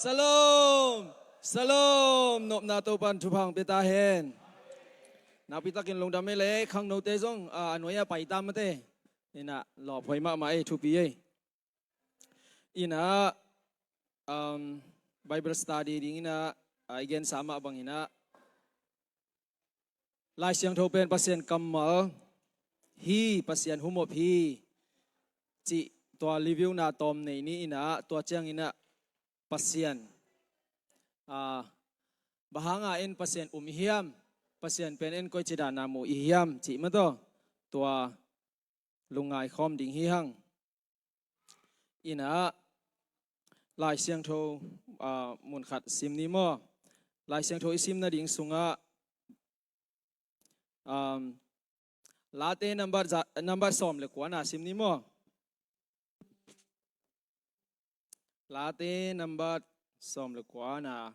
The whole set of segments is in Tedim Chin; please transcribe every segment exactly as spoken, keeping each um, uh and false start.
Shalom! Shalom! Nopna Topan thupha hong pia ta hen. Nakpi takin lungdam ei le, khangnote zong, ah, a nuai-ah pai ta mate. Inah lawp huai mahmah ei, thupi ei. Inah, um, Bible study ding inah, ah, i gensa mah bang inah, Lai Siangtho pen Pasian kammal hi, Pasian humop hi, cih tua review na tawm nei ni inah, tua ciang inah Pasian, ah, bang hanga en Pasian um i hiam, Pasian pen en koici dana mu i hiam cih mataw, tua lungngai khawm ding hi hang. Inah, Lai Siangtho, ah, mun khat sim ni maw? Lai Siangtho i sim nading sungah, um, Late nambat za-, nambat sawm le kuana sim ni maw? Late nambat sawm le kuana.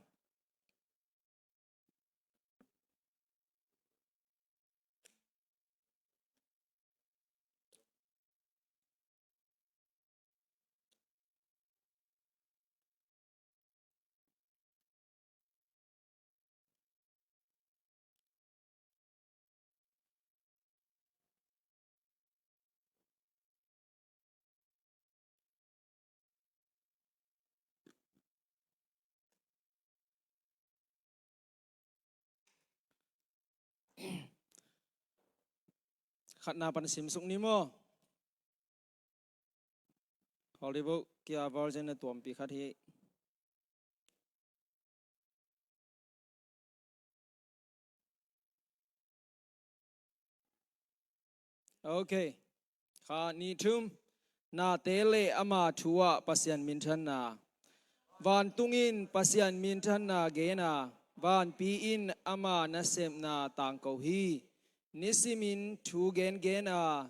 Khatna pan simsuk ni maw? Holy Book kia version na tuampi khat hi. Ok. Kha, nih, thum. Nate le ama thu-ah Pasian minthanna. Vantung in Pasian minthanna gen a, vanpi in ama nasepna tangko hi. Nisimin thu gengen a,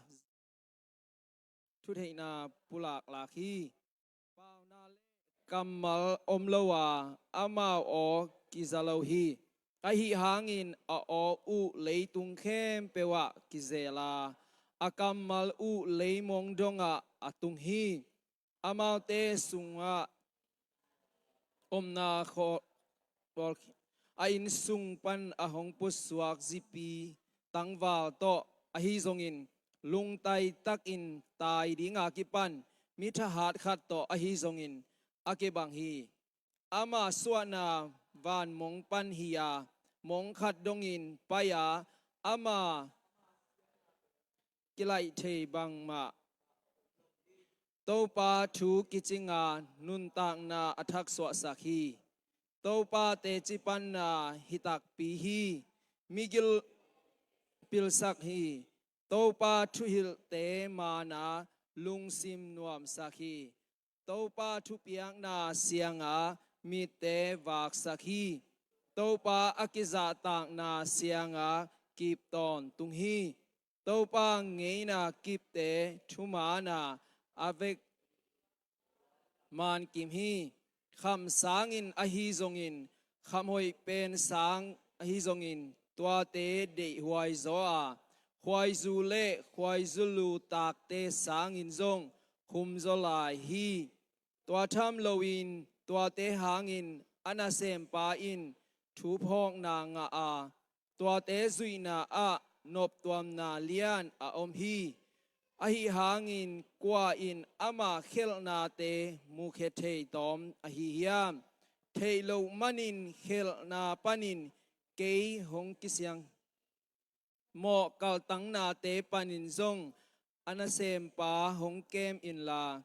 thutheihna pulaklak hi. Pauna le kammal om lo a, amau aw kiza lo hi. Ahi hangin a aw uh leitung khempeuh ah kizel a, a kammal uh leimong dongah a tung hi. Amaute sungah omna khawl, a inn sung pan a hong pusuak zipi tangval tawh ahi zongin, lungtai takin tai dinga kipan mi thahat khat tawh ahi zongin a kibang hi. Ama suahna van mong pan hi-a, mong khat dongin pai-a, ama kilaih thei bangmah Topa thu kicinga nuntakna a thaksuahsak hi. Topa teci panna hi takpi hi. Migil pilsak hi. Topa thuhilhte mana lungsim nuamsak hi. Topa thupiakna sianga mitte vaksak hi. Topa a kizahtakna sianga kip tawntung hi. Topa ngeina kipte thumaana a vek mankim hi. Kham sangin ahi zongin, khamhoih pen sang ahi zongin, tuate deihhuai zaw a, khuaizu le khuaizu lu takte sangin zong khumzaw lai hi. Tua tham loin tuate hangin a nasempa in thuphawkna ngah a, tuate zuihna ah noptuamna lian a om hi. Ahi hangin kua in ama khelhnate mukhia thei tawm ahi hiam? Theih loh manin khelhna panin kei hong kisiang, mawh kaltangnate panin zong a nasempa hong kem inla,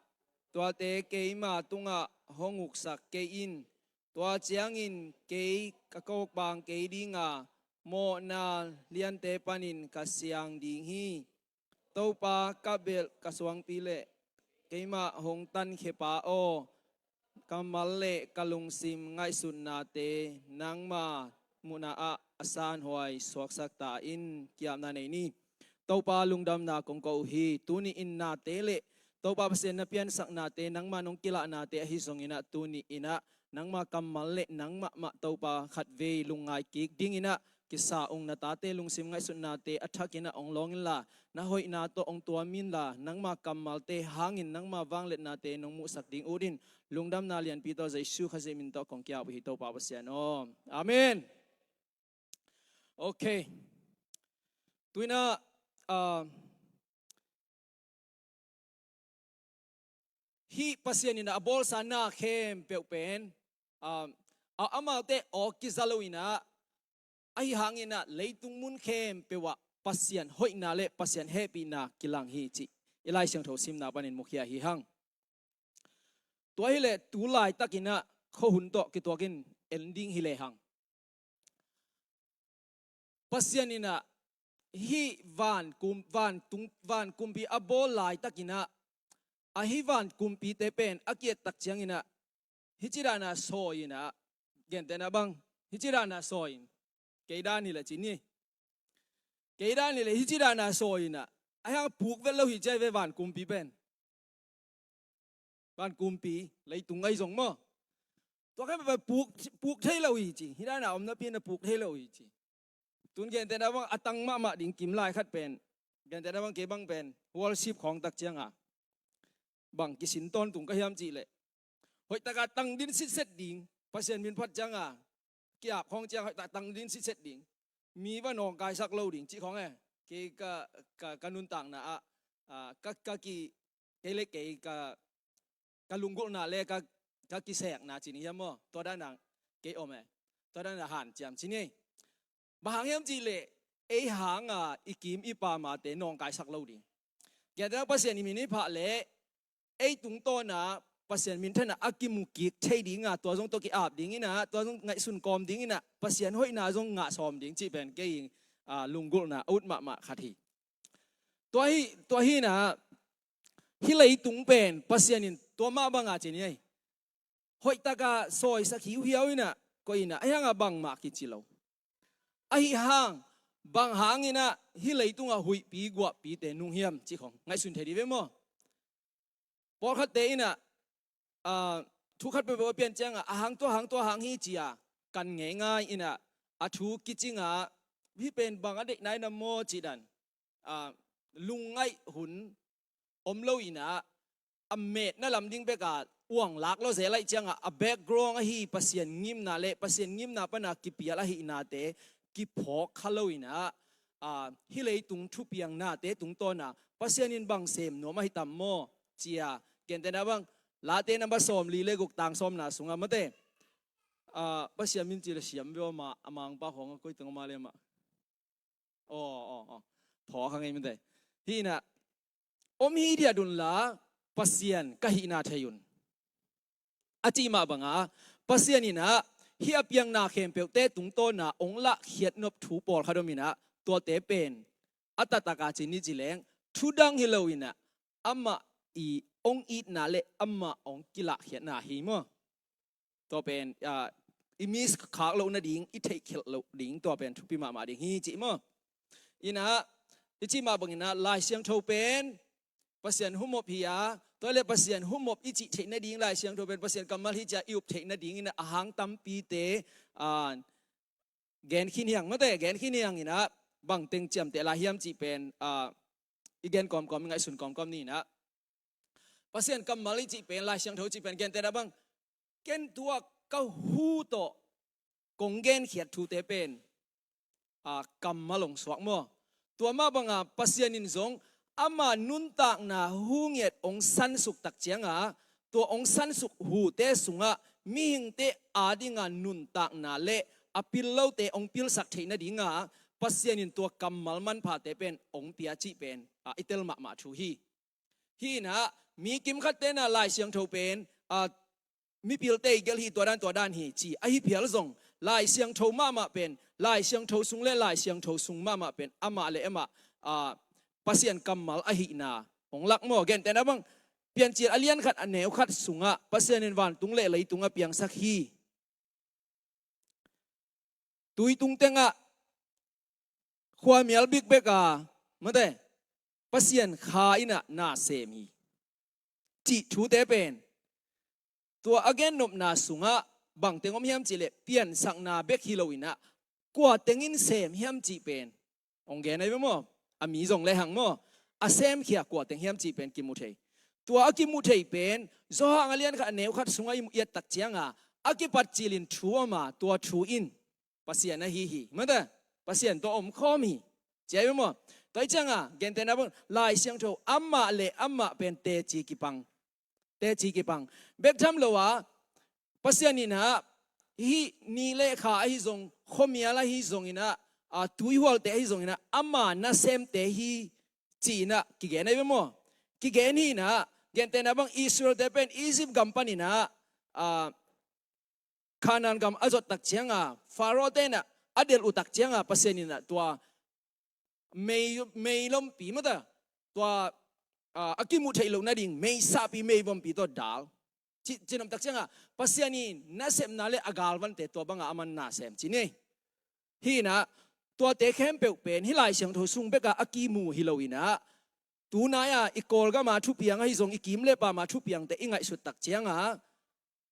tuate keima tungah hong uksak kei in. Tua ciangin kei ka kawkbang kei dinga, mawhna liante panin ka siang ding hi. Topa, ka belh ka suangpi le keimah hong tankhia pa aw, kammal le ka lungsim ngaihsutnate nangma muhna ah a sanhuai suaksak ta in. Ki-apna nei ni. Topa, lungdamna kong ko uh hi. Tuni in nate le Topa Pasian na piansaknate, nangma nong kilahnate ahi zongin ah, tuni in ah nangma kammal le nangmah mah Topa khatvei lungngai kik dingin ah kisa ung. Na tate lungsim ngaihsutnate a thakin ah hong lawng inla, na hoihna tawh hong tuam inla, nangma kammalte hangin nangma vangliatnate nong muhsak ding ut in. Lungdamna lianpi tawh Jesu Khazih min tawh kong ki-ap uh hi, Topa Pasian aw. Amen. Ok. Tu-in ah, ah, hih Pasian in ah a bawlsa na khempeuh pen, ah, a, amaute aw kiza lo-in ah, ahi hangin ah leitung mun khempeuh ah Pasian hoihna le Pasian hehpihna kilang hi cih i Lai Siangtho simna panin mukhia hi hang. Tua hileh tu laitakin ah khuahun tawh kituakin en ding hi lehang, Pasian in ah hih van kum, van tung, van kumpi a bawl laitakin ah, ahi van kumpite pen a ki-et tak ciangin ah, hih ci dan a sawi in ah, gentehna bang, hih ci dan a sawi in, kei dan hileh ci ni, kei dan hileh hih ci dan a sawi in ah, ahi hang puk vet lo hi ci ahi ve van kumpi pen. Van kumpi, leitung ahi zong maw, tua khempeuh puk, puk thei lo hi ci. Hih dan a om napi-in ah puk thei lo hi ci. Tun gentehna bang a tang mahmah ding kim lai khat pen, gentehna bang kei bang pen worship khawng tak ciang a, bang kisin tawntung ka hiam cih leh, hoihtak a tang din sitset ding, Pasian min phat ciang a ki-ap khawng ciang hoihtak tang din sitset ding, mi va nawngkaisak lo ding cih khawng e. Kei ka, ka, ka nuntakna ah, ah, ka, ka ki, kei le kei ka, ka lunggulhna le ka, ka kisekna ci ni hiam maw, tua dan a kei om e. Tua dan a hanciam ci ni. Bang hang hiam cih leh, ei hang a i kim i pamte nawngkaisak lo ding. Gentehna Pasian i min i phah leh, ei tungtawn a Pasian minthan a a kimu kik thei ding a, tua zong tawh ki-ap ding in ah, tua zong ngaihsun kawm ding in ah, Pasian hoihna zong ngah sawm ding cih pen kei, ah, lunggulhna a ut mahmah khat hi. Tua hi, tua hi in ah, hih leitung pen Pasian in tua mah bang a ci ni ahi. Hoihtak a sawisak hiuhiau in ah, koih in ah, ahi hang a bangmah kici lo. Ahi hang, bang hangin ah hih leitung a huihpi guahpite nung hiam cih khawng ngaihsun thei dih ve maw. Pawlkhatte in ah, ah, thu khat peuhpeuh a pian ciang a, a hang tua hang tua hang hi ci a kan ngeingai in ah, a thu kicing a, hih pen bang a deih nai na maw cih dan, ah, lungngaih hun om lo in ah, a metna lam ding bek a uang lak lo zel ahih ciang a, a background ahi Pasian ngimna le Pasian ngimna pan a kipial ahihnate kiphawk kha lo in ah, ah, hih leitung thupiangnate tungtawn a Pasian in bang sem nuam ahi tam maw ci a, gentehna bang, Late number sawmli le guk, tang sawmna sung a, mate, ah, Pasian min ci leh siam ve aw, a mangpa khawng a koi teng a, mah le mah. Aw, aw, aw. Phawk kha ngei, mate. Hih in ah, om hithiat unla, Pasian ka hihna thei un, a cih mah bang a, Pasian in ah hih a piang na khempeuhte tungtawn a hong lahkhiat nop thu pawlkhat om in ah, tuate pen a taktak a ci ni ci leng, thu dang hi lo in ah, amah i hong itna le amah hong kilahkhiatna hi maw. Tua pen, ah, i miss khak loh nading, i theihkhelh loh ding, tua pen thupi mahmah ding hi cih maw. In ah, i cih mah bang in ah, Lai Siangtho pen Pasian humop hi a, tua le Pasian humop i cih theih nading Lai Siangtho pen Pasian kammal hi ci a i up theih nading in ah, a hang tampite, ah, gen khin hi hang, mate, gen khin hi hang in ah, bang teng ciamteh lai hiam cih pen, ah, i gen kawmkawm, i ngaihsun kawmkawm ni in ah. Pasian kammal i cih pen, Lai Siangtho i cih pen, gentehna bang, ken tua ka hu tawh kong genkhiat thute pen, ah, kammal hong suak maw. Tua mah bang a, Pasian in zong ama nuntakna hu ngiat hong sansuk tak ciang a, tua hong sansuk hute sungah mihingte a ding a nuntakna le a pil lote hong pilsak theih nading a, Pasian in tua kammal manphate pen hong pia cih pen, ah, i tel mahmah thu hi. Hih in ah, mi kimkhatte in ah Lai Siangtho pen, ah, mipilte i gelh hi, tua dan, tua dan hi ci ahi phial zong, Lai Siangtho mahmah pen, Lai Siangtho sung le Lai Siangtho sung mahmah pen, amah le amah, ah, Pasian kammal ahihna hong lak maw. Gentehna bang, Piancil a lian khat a neu khat sungah Pasian in vantung le leitung a piangsak hi. Tui tung tengah khuamial bikbek a, mate, Pasian Kha in ah na sem hi, cih thute pen, tua a gennopna sungah bangteng om hiam cihleh, piansakna bek hi lo in ah, kua tengin sem hiam cih pen hong gen ahi ve maw? A mi zong lehang maw, a semkhia kua teng hiam cih pen kimu thei. Tua a kimu thei pen Johan a lian khat a neu khat sungah i mu i et tak cianga a kipat cilin thu om a, tua thu in Pasian ahi hi. Mate, Pasian tawh omkhawm hi, ci ahi ve maw? Tua hi cianga gentehna bang Lai Siangtho amah le amah pen teci kipang, teci kipang bek tham lo a, Pasian in ah hih ni le kha ahi zong, khuamial ahi zong in ah, a, tuihualte ahi zong in ah ama nasemte hi ci in ah kigen ahi ve maw? Kigen hi in ah, gentehna bang Israelte pen Egypt gam pan in ah, a, Canaan gam a zot tak cianga Pharaoh te in ah a delh uh tak cianga Pasian in ah tua mei, mei lompi mata, tua, a, a kimuh theih loh nading mei sahpi, mei vompi tawh dal ci, ci-in om tak cianga Pasian in nasepna le a galvante tua banga aman na sem ci ni. Hi in ah tuate khempeuh pen hih Lai Siangtho sung beka a kimu hi lo in ah, tunai-a i Kawlgama thupiang ahi zong, i kim le pama thupiangte i ngaihsut tak cianga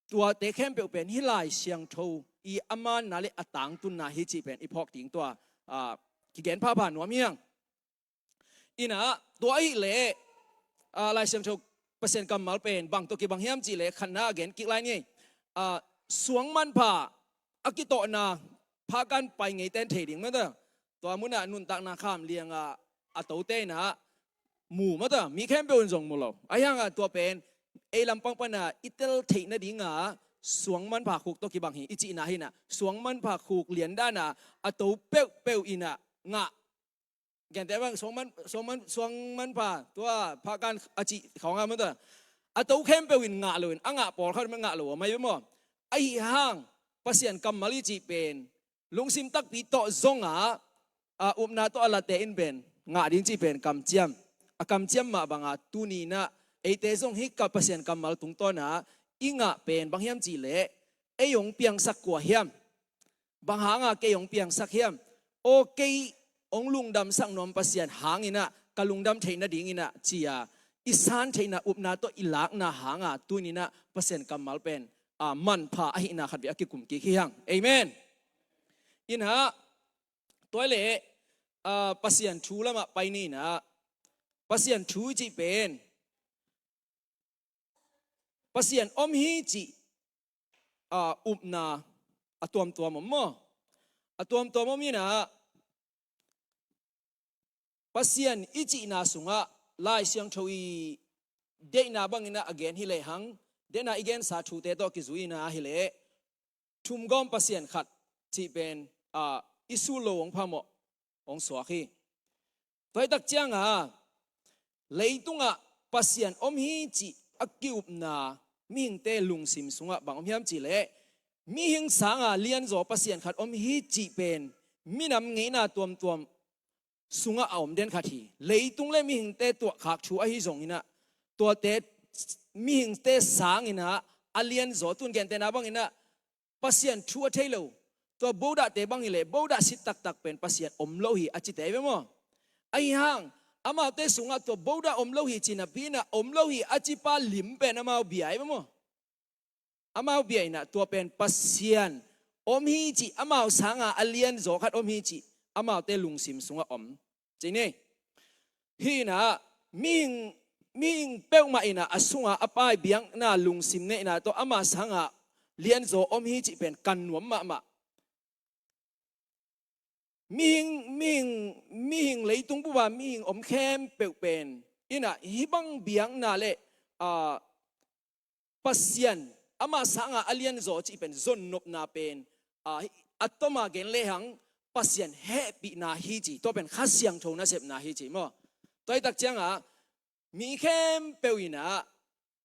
tuate khempeuh pen hih Lai Siangtho i a manna le a tangtunna hi cih pen i phawk ding tua, a, kigen phapha nuam hi hang. In ah tua ahih leh, a, Lai Siangtho Pasian kammal pen bang tawh kibang hiam cih leh khatna a gen kik lai ni. A, suang manpha a kitawhna phakan pai ngeite in thei ding mata. Tua munah nuntakna kham lianga a tote in ah mu mata, mi khempeuh in zong mu lo. Ahi hanga tua pen ei lampang pana i tel theih nadinga suang manpha khuk tawh kibang hi i cihna hi in ah, suang manpha khuk lian dana a to peuhpeuh in ah ngah. Gentehna bang suang man, suang man, suang manpha tua phakan a cih khawng a mata, a to khempeuh in ngah lo in, a ngah pawlkhat mah ngah lo a mai ve maw? Ahi hang Pasian kammal i cih pen lungsim takpi tawh zong a, a, upna tawh a late in pen ngah ding cih pen kamciam. A kamciam mah banga tuni in ah eite zong hih ka Pasian kammal tungtawn a i ngah pen bang hiam cih leh, ei hong piangsak kua hiam? Bang hanga kei hong piangsak hiam? Aw, kei hong lungdamsak nuam Pasian hang in ah ka lungdam theih nading in ah ci-a i san theihna upna tawh i lakna hanga tuni in ah Pasian kammal pen, a, manpha ahihna khat vei a kikum kik hi hang. Amen. In ah tua leh, a, Pasian thu lamah pai ni in ah, Pasian thu i cih pen Pasian om hi cih, a, upna a tuamtuam om maw? A tuamtuam om in ah Pasian i cihna sungah Lai Siangtho i deihna bangin ah a gen hi lehang, deihna i gensa thute tawh kizui in ah hi leh thumgawm Pasian khat cih pen, a, i sul lo hong phamawh hong suak hi. Tua hi tak cianga leitungah Pasian om hi cih a ki-upna mihingte lungsim sungah bang om hiam cih leh, mihing sanga lianzaw Pasian khat om hi cih pen minam ngeina tuamtuam sungah a om den khat hi. Leitung le mihingte tuahkhak thu ahi zongin ah, tuate mihingte sangin ah a lianzaw, tun gentehna bangin ah Pasian thu a thei lo, tua Bodahte bang hi leh Bodah sit taktak pen Pasian om lo hi a cite hi ve maw? Ahi hang amaute sungah tua Bodah om lo hi ci napi in ah om lo hi a cipa lim pen amau bia hi ve maw? Amau bia in ah tua pen Pasian om hi cih, amau sanga a lianzaw khat om hi cih amaute lungsim sungah om ci ni. Hi in ah mihing, mihing peuhmah in ah a sungah a pai biakna lungsim neihna tawh ama sanga lianzaw om hi cih pen kan nuam mahmah. Mihing, mihing, mihing leitung bupa mihing om khempeuh pen in ah hih bang biakna le, a, Pasian ama sanga a lianzaw cih pen zonnopna pen, a, a toma gen lehang Pasian hehpihna hi ci, tua pen Kha Siangtho nasepna hi ci maw? Tua hi tak cianga mi khempeuh in ah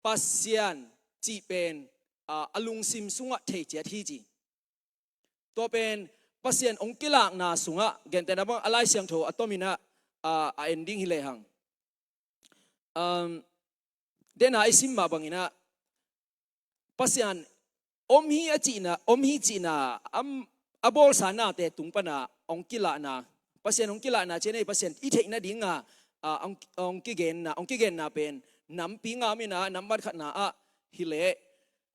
Pasian cih pen, a, a lungsim sungah thei ciat hi ci. Tua pen Pasian hong kilakna sungah gentehna bang a Lai Siangtho a tomin ah, a, a en ding hi lehang, um, deihna i sim mah bangin ah Pasian om hi a cihna, om hi cihna, am, a bawlsa nate tung pana hong kilahna, Pasian hong kilahna ci a nei, Pasian i theih nadinga, a, hong, hong kigenna, hong kigenna pen nampi nga om in ah nambat khatna ah hi leh,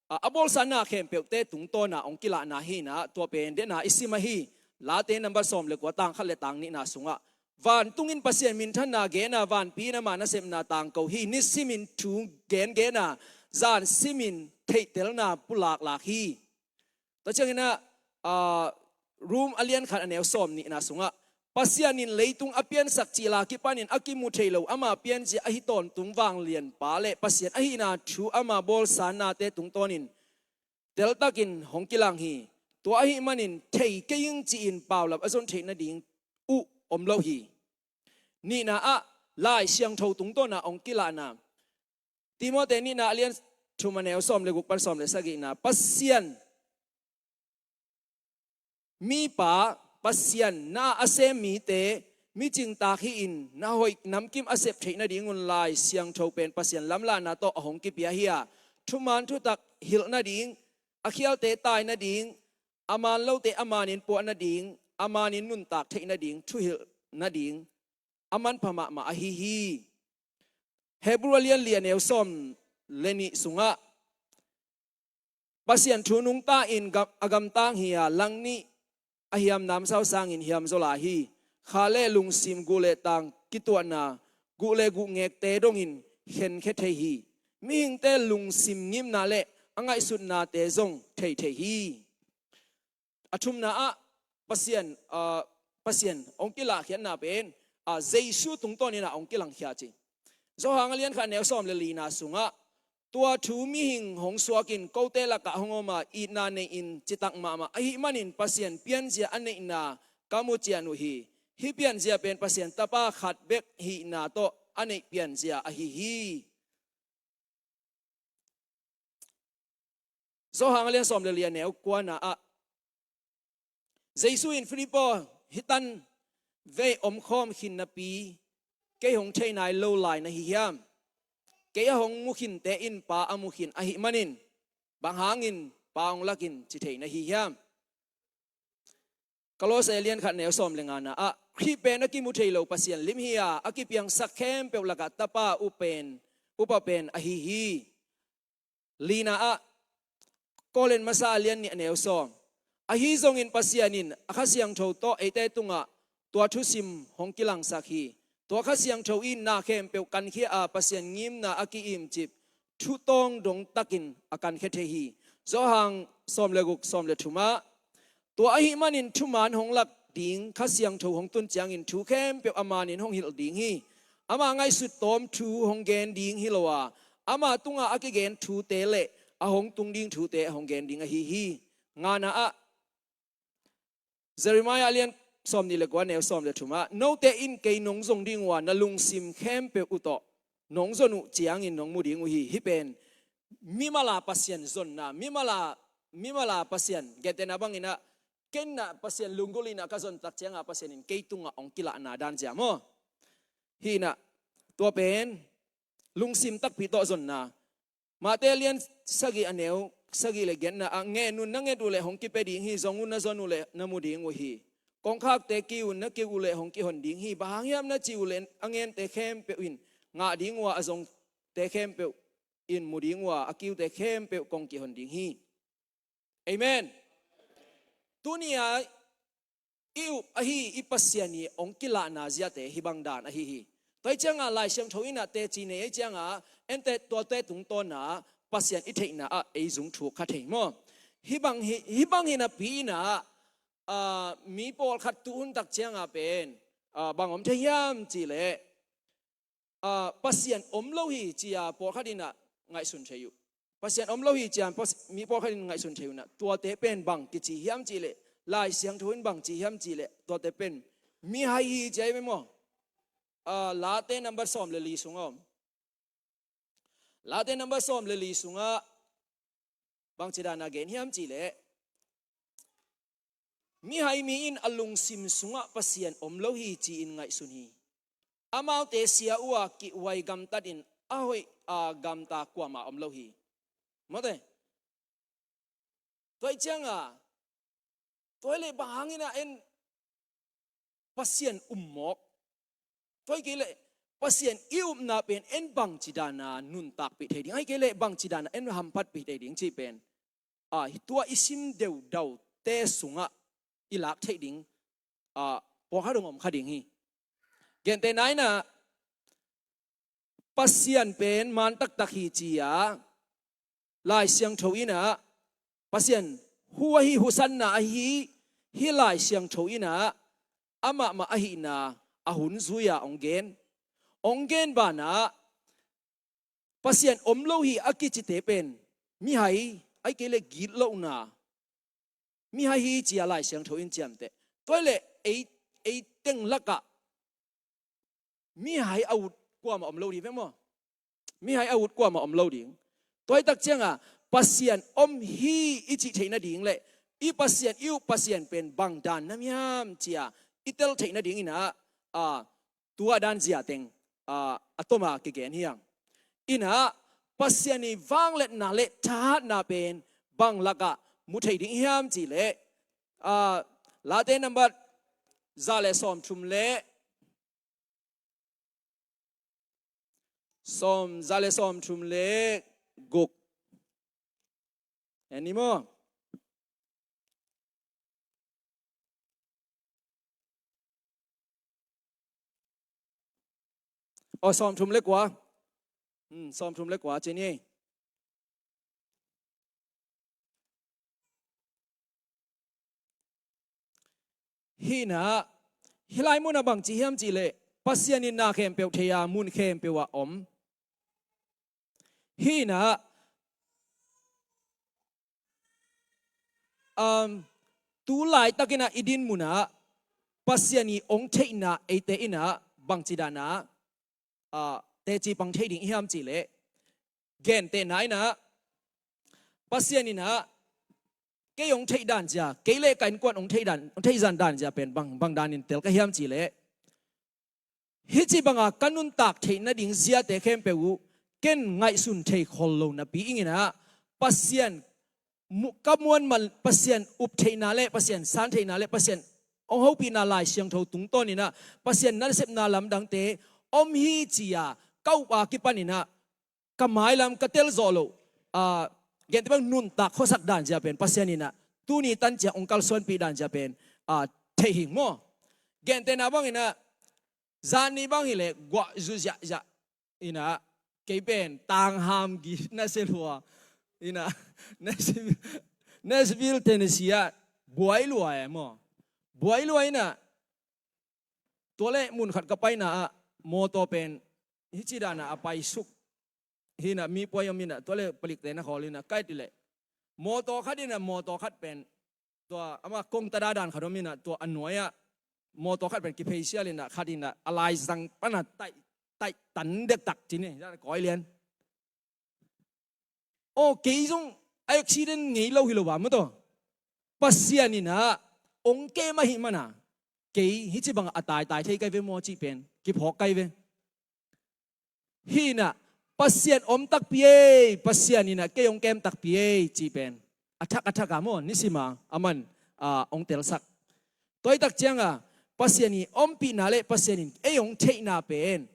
a, a bawlsa na khempeuhte tungtawna hong kilahna hi in ah tua pen deihna i sim ahi. Late nambat sawm le kua, tang khat le tang nihna sungah, vantung in Pasian minthanna gen a, vanpi in ama nasepna tangko hi. Nisimin thu gengen a, zan simin theihtelna pulaklak hi. Tua ciangin ah, aa, Rom a lian khat a neu sawm nihna sungah, Pasian in leitung a piansak cil a kipanin a kimu thei lo ama pianzia ahi tawntung vanglianpa le Pasian ahihna thu ama bawlsa nate tungtawnin teltakin hong kilang hi. Tua ahih manin thei kei ing ci-in paulap a zon theih nading uh om lo hi. Nihna ah, Lai Siangtho tungtawna hong kilahna. Timote nihna a lian thum a neu sawm le guk pan sawm le sagihna. Pasian, mipa, Pasian na a sem mite, micingtak hi-in, na hoih namkim a sep theih nadingun Lai Siangtho pen Pasian lamlahna tawh a hong kipia hi a, thuman thutak hilh nading, a khialte tai nading, a man lote a manin puah nading, a manin nuntak theih nading, thuhilh nading, a manpha mahmah ahi hi. Hebru a lian li a neu sawm le nih sungah, Pasian thu nungta in gam-, a gamtang hi a, langnih a hiam namsau sangin hiam zaw lai hi. Kha le lungsim, guh le tang kituahna, guh le guh ngekte dongin khenkhia thei hi. Mihingte lungsim ngimna le a ngaihsutnate zong thei thei hi. A thumna ah, Pasian, ah, Pasian hong kilahkhiatna pen, ah, Jesu tungtawnin ah hong kilangkhia ci. Johan a lian khat a neu sawm le lina sungah, tua thu mihing hong suakin kote lakah hong om a, itna nei-in citak mahmah ahih manin Pasian pianzia a neihna ka mu cian uh hi. Hih pianzia pen Pasian Tapa khat bek hihna tawh a neih pianzia ahi hi. Johan a lian sawm le li a neu kuana ah, Jesu in Filipo, hih tan vei omkhawm khin napi kei hong thei nai lo lai na hi hiam? Kei a hong mu khinte in Pa a mu khin ahih manin, bang hangin Pa hong lakin ci thei na hi hiam? Kolose lian khat neu sawm le ngana ah, Khrih pen a kimu thei lo Pasian lim hi a, a kipiangsak khempeuh lakah Tapa upen, upa pen ahi hi. Lina ah, Korin masa a lian nih a neu sawm. Ahi zongin Pasian in a Kha Siangtho tawh eite tungah tua thusim hong kilangsak hi. Tua Kha Siangtho in na khempeuh kankhia a, Pasian ngimna a ki-imcip thutawng dongtakin a kankhia thei hi. Johan sawm le guk, sawm le thum ah, tua ahih manin thuman hong lak ding Kha Siangtho hong tun ciangin thu khempeuh a manin hong hilh ding hi. Ama ngaihsut tawm thu hong gen ding hi lo a, ama tungah a kigen thute le a hong tung ding thute a hong gen ding ahi hi. Ngana ah, Jeremiah a lian sawm nih le kua a neu sawm le thum ah, note in kei nong zong ding uh a, na lungsim khempeuh uh tawh nong zon uh ciangin nong mu ding uh hi. Hih pen mimala Pasian zonna, mimala, mimala Pasian, gentehna bangin ah, ken ah Pasian lunggulh in ah ka zon tak ciangah Pasian in kei tungah hong kilahna dan zia maw? Hih in ah, tua pen lungsim takpi tawh zonna. Matthai lian sagih a neu sagih le giatna ah, ngen un, na nget uh leh hong kipia ding hi, zong un, na zon uh leh na mu ding uh hi. Kongkhakte kiu un, na kiu uh leh hong kihon ding hi. Bang hang hiam na cih uh leh a ngente khempeuh in ngah ding uh a, a zongte khempeuh in mu ding uh a, a kiute khempeuh kong kihon ding hi. Amen. Tuni-a i up ahi i Pasian i hong kilahna ziate hih bang dan ahi hi. Tua hi ciangah Lai Siangtho in ah teci nei ahi ciangah, ente tuate tungtawn ah Pasian i theihna ah ei zung thuk kha thei maw? Hih bang hi, hih bang hi napi in ah, ah, mi pawlkhat tu hun tak ciangah pen, ah, bang om thei hiam cih leh, ah, Pasian om lo hi ci-a pawlkhat in ah ngaihsun thei uh. Pasian om lo hi ci-a pas-, mi pawlkhat in ngaihsun thei uh in ah, tuate pen bang kici hiam cih leh, Lai Siangtho in bang ci hiam cih leh, tuate pen mihai hi ci-a hi maw? Ah, Late nambat sawm le li sungah om. Late nambat sawm le li sungah bangci dan a gen hiam cih leh, mihai mi in a lungsim sungah Pasian om lo hi ci-in ngaihsun hi. Amaute sia uh a kihhuai gamtatin a hoih a gamta kuamah om lo hi. Mawte. Tua hi ciangah, tua hi leh bang hangin ah en Pasian um mawk? Tua hi kei leh Pasian i upna pen en bangci dan a nuntakpih thei ding, ahi kei leh bangci dan a en hamphatpih thei ding cih pen, a, tua i sim deudaute sungah i lak theih ding ah, pawlkhat hong om kha ding hi. Gentehna in ah, Pasian pen man taktak hi ci-a Lai Siangtho in ah, Pasian hu ahi, husanna ahi, hih Lai Siangtho in ah amah mah ahihna a hun zui-a hong gen. Hong gen banah Pasian om lo hi a kicite pen mihai, ahih kei leh gitlohna mihai hi ci-a Lai Siangtho in ciamteh. Tua hi leh ei, ei teng lakah mihai a ut kuamah om lo ding ve maw? Mihai a ut kuamah om lo ding. Tua hi tak ciangah Pasian om hi i cih theih nading leh i Pasian, i up Pasian pen bang dan nam hiam ci-a i tel theih nading in ah, ah, tua dan zia teng, ah, a toma kigen hi hang. In ah Pasian ii vangliatna le thahatna pen bang lakah mu thei ding hiam cih leh, ah, Late nambat za le sawmthum le, sawm, za le sawmthum le guk. En ni maw? Aw, sawmthum le kua. Hmm, sawmthum le kua ci ni. Hih in ah, hih lai munah bang ci hiam cih leh Pasian in na khempeuh thei-a, mun khempeuh ah om. Hih in ah, um, tu laitakin ah i din munah Pasian ii hong theihna eite in ah bangci dan ah, ah, teci pang thei ding i hiam cih leh, gentehna in ah Pasian in ah kei hong theih dan zia, kei le ka innkuan hong theih dan, hong theih zan dan zia pen bang, bang danin tel ka hiam cih leh, hih ci banga ka nuntak theih nading ziate khempeuh uh ken ngaihsun thei khol lo napi-in ah, Pasian mu-, ka muan man, Pasian up theihna le Pasian san theihna le Pasian hong hopihna Lai Siangtho tungtawn in ah Pasian nasepna lamdangte om hi ci-a ka up a kipan in ah ka mailam ka tel zawh loh, ah, genteh bang nuntak khuasak dan zia pen Pasian in ah tuni tan ciang hong kalsuanpih dan zia pen, ah, theih hing maw? Gentehna bang in ah, zan ni bang hi leh guah zu ziahziah in ah, kei pen tangham gik na sia lua in ah, Nashville, Nashville, Tennessee ah buai lua e maw? Buai lua in ah, tua le mun khat ka paina ah mawtaw pen hih ci dan ah a paisuk hi in ah, mi puai om in ah, tua le palikte na khawl in ah, ka et leh mawtaw khat in ah, mawtaw khat pen tua ama kong tada dan khat om in ah, tua a nuai ah mawtaw khat pen kipheisial in ah, khat in ah a laizang pan ah taih, taih tan dektak ci ni, kawi lian. Aw, kei zong a accident ngei lo hi lo a maw taw. Pasian in ah hong kem ahih man a, kei hih ci bangah a taitai thei kai ve maw cih pen kiphawk kai ve. Hih in ah Pasian om takpi ei, Pasian in ah kei hong kem takpi ei cih pen a thak a thak a maw, nisim a aman, ah, hong telsak. Tua hi tak ciangah Pasian ii ompihna le Pasian in ei hong theihna pen,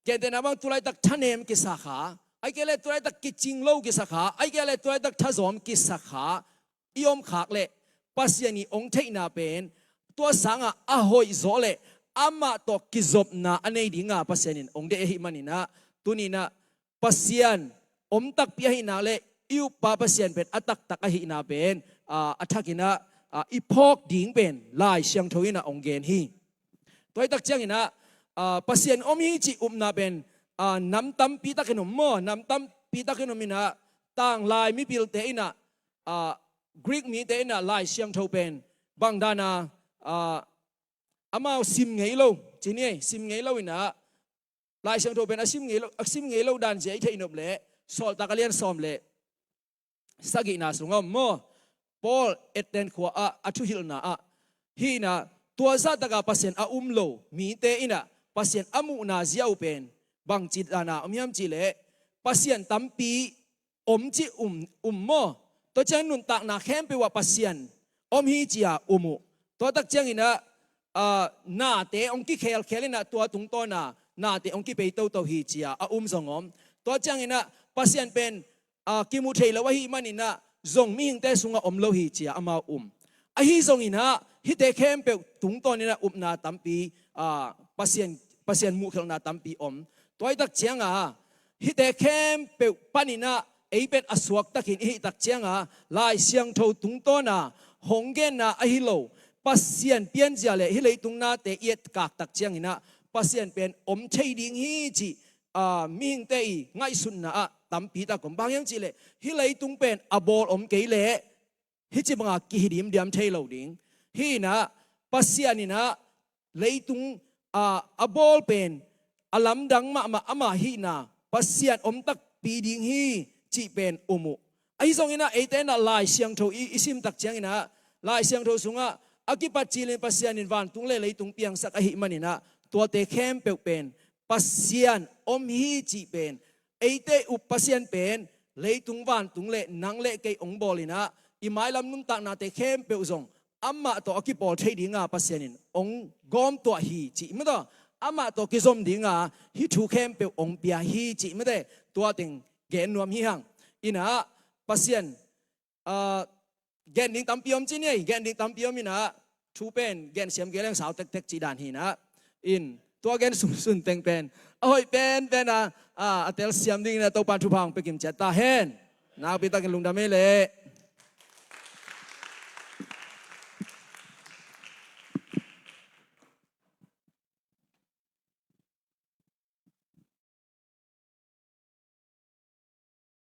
gentehna bang tu laitak thanem kisa kha, ahih kei leh tu laitak kicing lo kisa kha, ahih kei leh tu laitak thazawm kisa kha i om khak leh Pasian ii hong theihna pen tua sangah a hoih zaw le amah tawh kizopna a nei dinga Pasian in hong deih ahih man in ah, tuni in ah Pasian om takpi ahihna le i uppa Pasian pen a taktak ahihna pen, ah, a thak in ah, ah, i phawk ding pen Lai Siangtho in ah hong gen hi. Tua hi tak ciangin ah, ah, Pasian om hi cih upna pen, ah, nam tampi takin om maw, nam tampi takin om in ah, tanglai mipilte in ah, ah, Greek mite in ah Lai Siangtho pen bang dan a, ah, amau sim ngei lo ci ni, sim ngei lo in ah, Lai Siangtho pen a sim ngei lo, a sim ngei lo dan zia i theih nop leh Sawltak a lian sawm le sagihna sungah om maw? Paul Athens khua ah a thuhilhna ah, hih in ah tua zahtaka Pasian a um lo mite in ah Pasian a muhna zia uh pen bangci dan a om hiam cih leh, Pasian tampi om cih um, um maw? Tua ciang nuntakna khempeuh ah Pasian om hi ci-a um uh. Tua tak ciangin ah, ah, nate hong kikhelkhel in ah tua tungtawn a nate hong kipei toto hi ci-a a um zong om. Tua ciangin ah Pasian pen, ah, kimu thei lo ahih man in ah zong mihingte sungah om lo hi ci-a amau um. Ahi zongin ah hihte khempeuh tungtawn in ah upna tampi, ah, Pasian, Pasian muhkhelhna tampi om. Tua ahih tak ciangin ah hihte khempeuh panin ah ei pen a suaktakin i hih tak ciangin ah Lai Siangtho tungtawn a hong genna ahi lo, Pasian pianzia le hih leitung nate i etkak tak ciangin ah Pasian pen om thei ding hi cih, ah, mihingte i ngaihsutna ah tampi tak om. Bang hang hiam cih leh hih leitung pen a bawl om kei leh hih ci banga kihi dimdiam thei lo ding. Hih in ah Pasian in ah leitung, ah, a bawl pen a lamdang mahmah ama hihna, Pasian om takpi ding hi cih pen um uh. Ahi zongin ah eite in ah Lai Siangtho i, i sim tak ciangin ah Lai Siangtho sungah a kipat cilin Pasian in vantung le leitung piangsak ahih manin ah tuate khempeuh pen Pasian om hi cih pen, eite up Pasian pen leitung vantung le nang le kei hong bawl in ah i mailam nuntaknate khempeuh zong amah tawh a kipawl thei dinga Pasian in hong gawmtuah hi cih mate, amah tawh kizom dinga hih thu khempeuh hong pia hi cih mate, tua teng gen nuam hi hang. In ah Pasian, ah, gen ding tampi om ci ni ei, gen ding tampi om in ah thu pen gen siam kei leng sau tektek cih dan hi in ah. In tua gen sunsun teng pen a hoih penpen a, ah, a telsiam dingin ah Topa'n thupha hong pia kim ciat ta hen. Nakpi takin lungdam ei leh.